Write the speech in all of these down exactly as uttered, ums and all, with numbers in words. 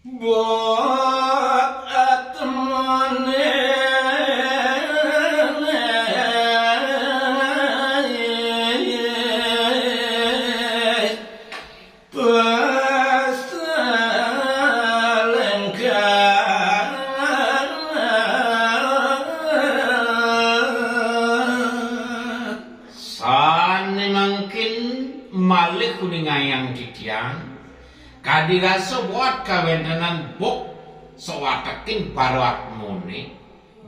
Bot atmane pasalengkah. Sane mangkin malih kuningayang titiang, kadi rasa buat kawentenan bok sawateking para atmane,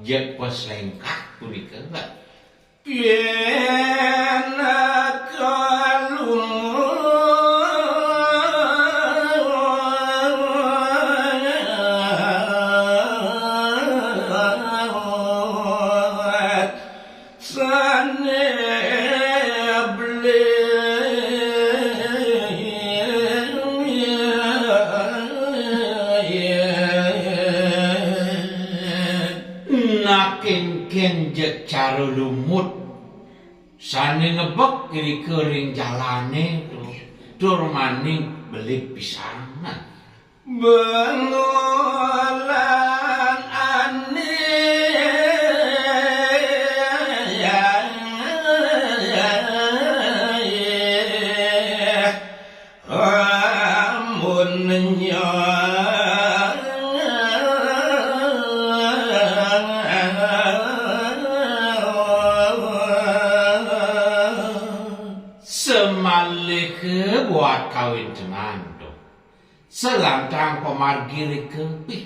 jeg paslengkah punika. Pinaka lumut sane beli. Naken-ken jeg cara lumut sane ngebek irika ring jalane to, tur maning belib pisan. Bengolan anih amun nyang samaliha buat kawentenan to. Salantang pamargi rika pih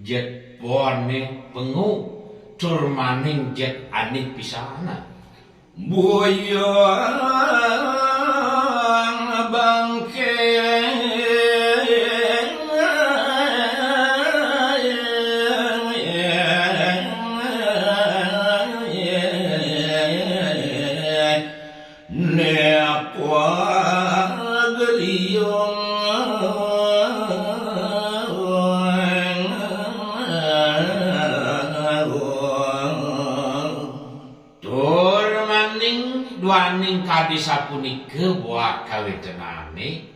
jeg pone pengu tur maning jeg anih pisan. Buyung bangke ne apa geliung. Tur maning duaning kadi sapunika buat kawentenane,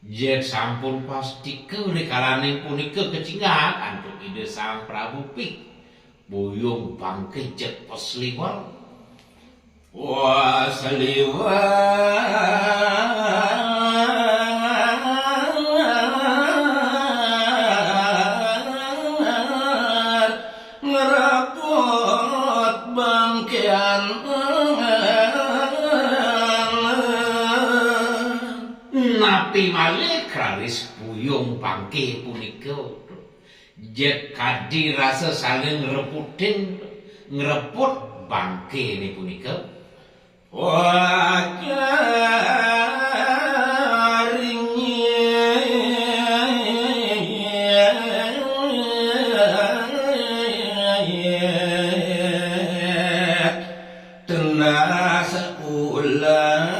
jeg sampun pastika rikalaning punika kacingak antuk Ida Sang Prabu pih, buyung bangke jeg pasliwer. Wah, saliwer ngrepot bangkean. Napi malih raris buyung bangke punika? Jeg kadi rasa saling ngreputin, ngreput bangkene punika. Wah, karingit tenah seulan.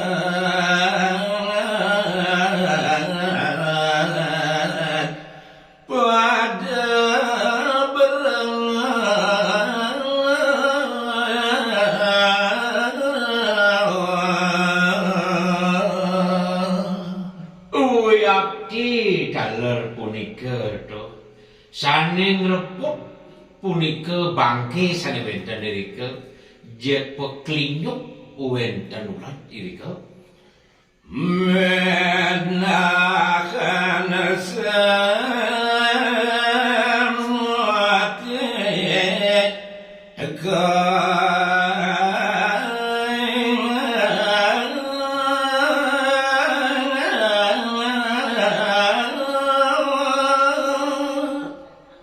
Pada bereng. Wiakti taler punika to, sane ngreput punika bangke sane wenten irika, jeg paklinyuk wenten ulat irika. Menahan semut.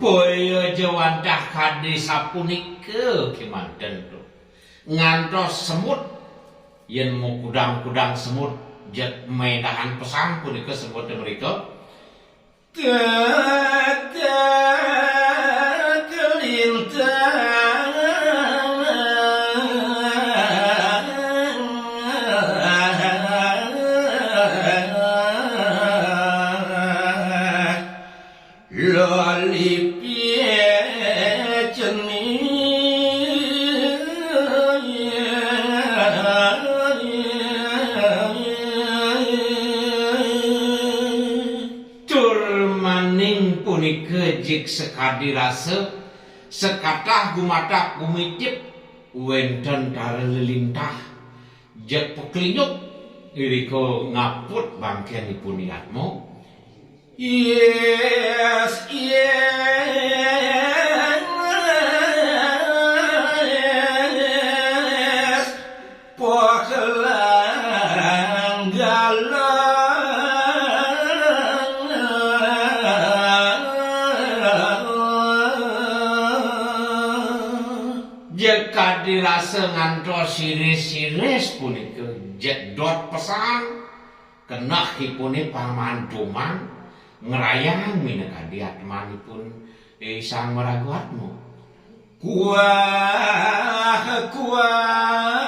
Boya ja wantah kadi sapunika kemanten to. Ngantos semut, yen makudang-kudang semut, jeg mendahan pesan punika semut mrika. Tetek lintang. Lali piye cening. Tur maning Sakadi rasa, sakatah gumatak gumicip, wénten tara lelintah, jeg paklinyuk, irika ngaput bangkénipun i atma. Yes, yes, Paklang galang. Jeg kadi rasa ngantos iris-iris punika jedot pesan, kenehipune pamantuman ngrayang minakadi atmanipun, eh, Sang Maraga Atma. Kuah, kuah,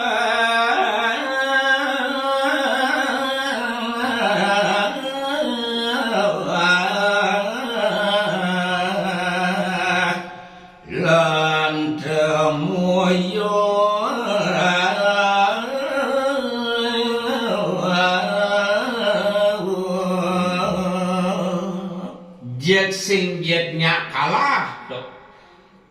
lan temuyung. Jeg sing jeg nyak kalah, to.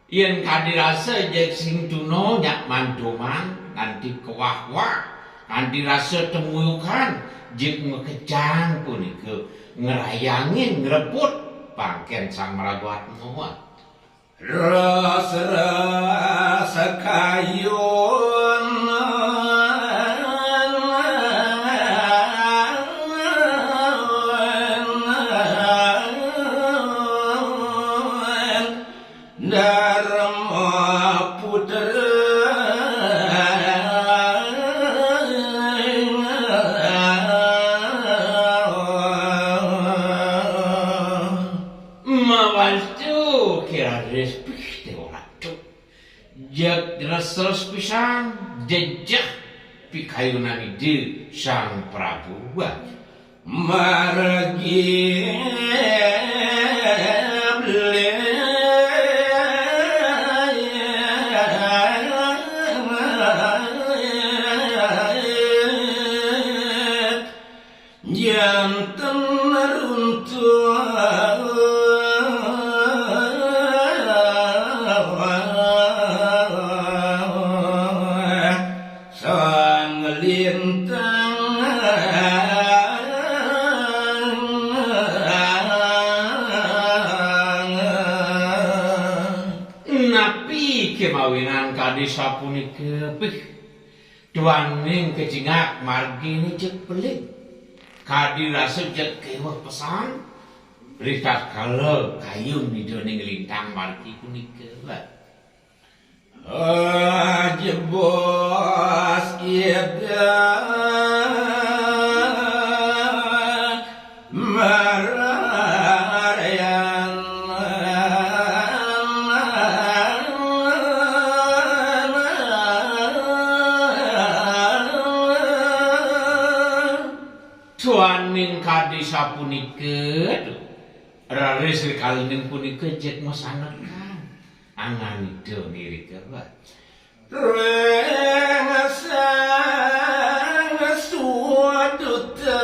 Yén kadi rasa jeg sing tuna nyak mantuman, nganti kewah-wah, nganti rasa temuyukan, jeg makejang punika ngrayangin ngrebut bangkén Sang Maraga Atma. Ras-ras kayun. Dharma Putra. Mawastu kira respih Déwa Ratu. Jeg res-res pisan jejeh pikayunan Ida Sang Prabu. Margi beli. Janten runtuh sang lintang. Napi kemawinan kadi sapunika, pih? Duaning kajingak margine jeg pelit. Kadi rasa jeg keweh pesan. Ritatkala kayun Ida ning lintang margi punika. Jebos Ida mararian. Duaning kadi sapunika, raris rikalaning punika jeg masanekan. Angan Ida nirika, Pak. Ring sang suduta.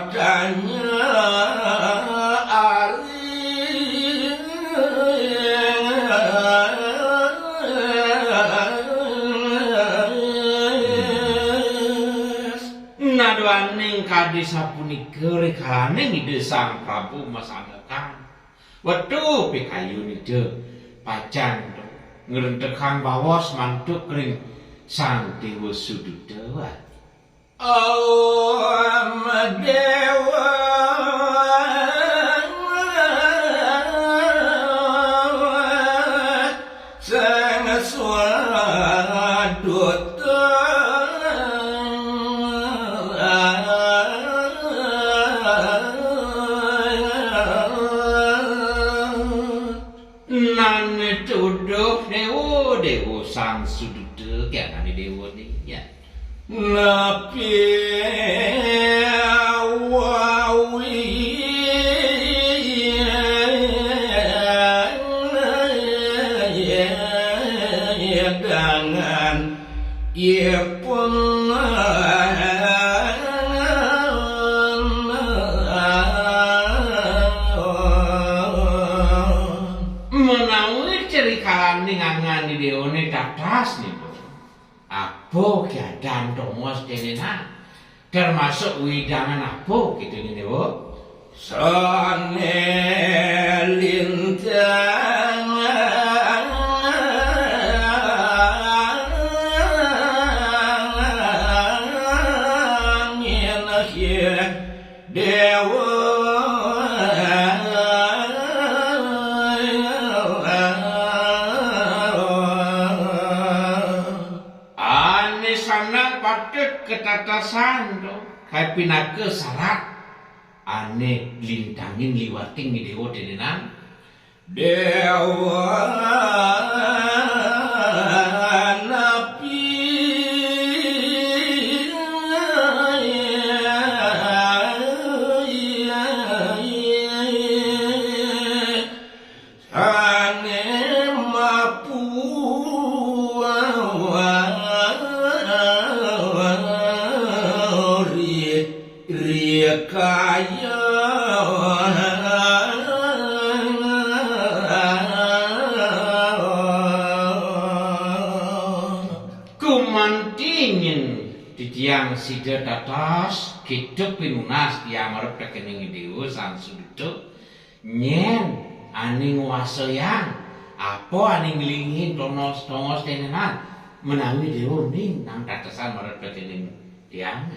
Tanya ari. Naduaning kadi sapunika rikalaning Ida Sang Prabu masanekan. Wetu pikayun Ida pacang ngrentekang baos mantuk ring Sang Dewa Suduta. Om Dewa Sang Swaduta. Nane tuduh dewa, dewa Sang Suduta, kianane dewa ning, ya. Napi wawi Déwané tatas niku. Apa keadaan tongos tenenan? Termasuk wewidangan apa gitu nih, Bu? Sané lintang déwa. Ané sanang patut ketatasan to, kapinaka sarat ané lintangin liwating déwa tenenan. Déwa napi sané mapu ri-, rikaya. Gumanti nyén titiang sida tatas, kita pinunas tiang marep tekening déwa sang suduta. Nyén ané nguasayang, apa ané nglingin tongos-tongos tenenan, menawi déwa uning nang tatesan marep tekening tiang.